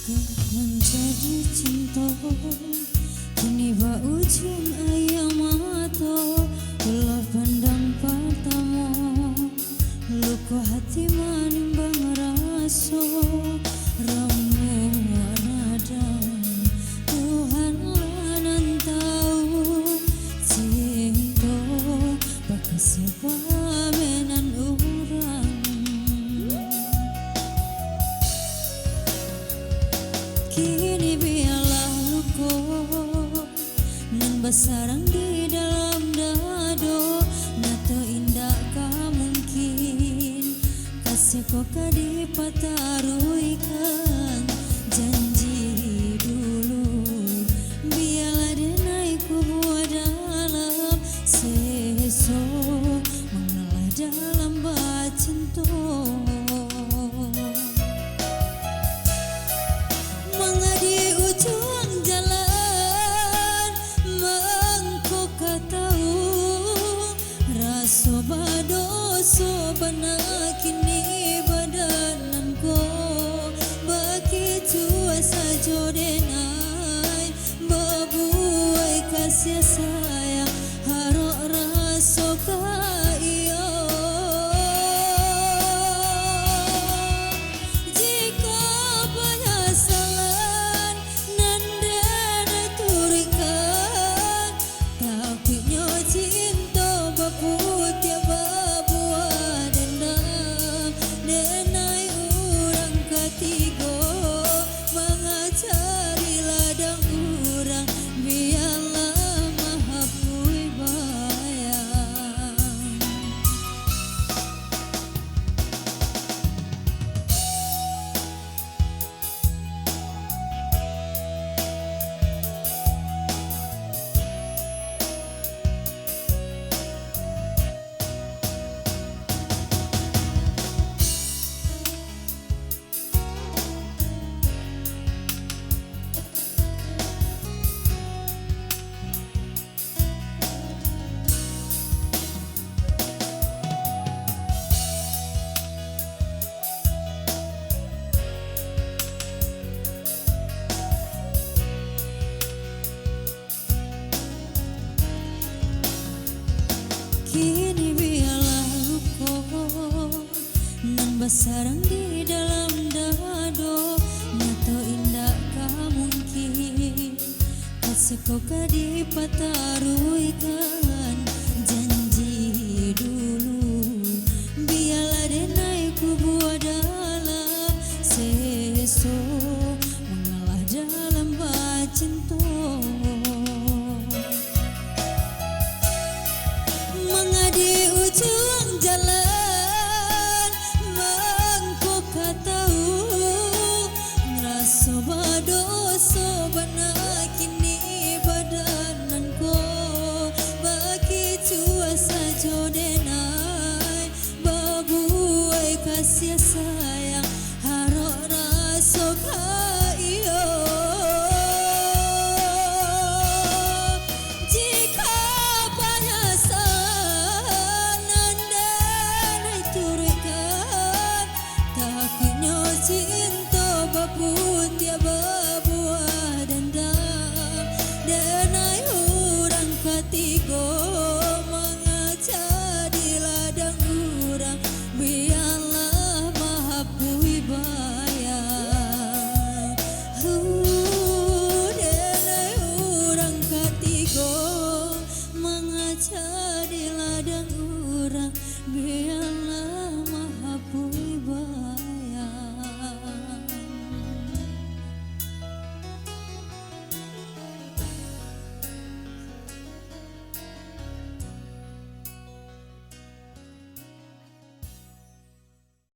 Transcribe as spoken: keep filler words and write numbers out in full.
Manjadi cinto, kini ba ujuang aia mato. Ulah pandang partamo, luko hati manimbang raso. Ramuah radang, Tuhan lah nan tau. Cinto bakasiah pamenan urang. Kini bialah luko nan basarang di dalam dado, nyato indak ka mungkin. Kasih ko ka dipataruihkan, janji dulu, bialah denai kubua dalam seso, mangalah dalam bacinto. Manga di ujuang jalan, mangko ka tau, raso badoso bana kini badan nan ko. Bakitu sajo denai, babuai kasih sayang, harok raso ka iyo. Jika panyasalan nan denai turuikkan, takuiknyo cinto baputiah babuah dendam. Denai urang katigo, mangacari ladang urang, bialah mahapuih bayang. Kini bialah luko nan basarang di dalam dado, nyato indak ka mungkin. Kasih ko ka dipataruihkan, janji dulu, bialah denai kubua dalam seso, mangalah dalam bacinto. Manga di ujuang jalan, mangko ka tau, raso badoso bana kini badan nan ko. Bakitu sajo denai, babuai kasih sayang.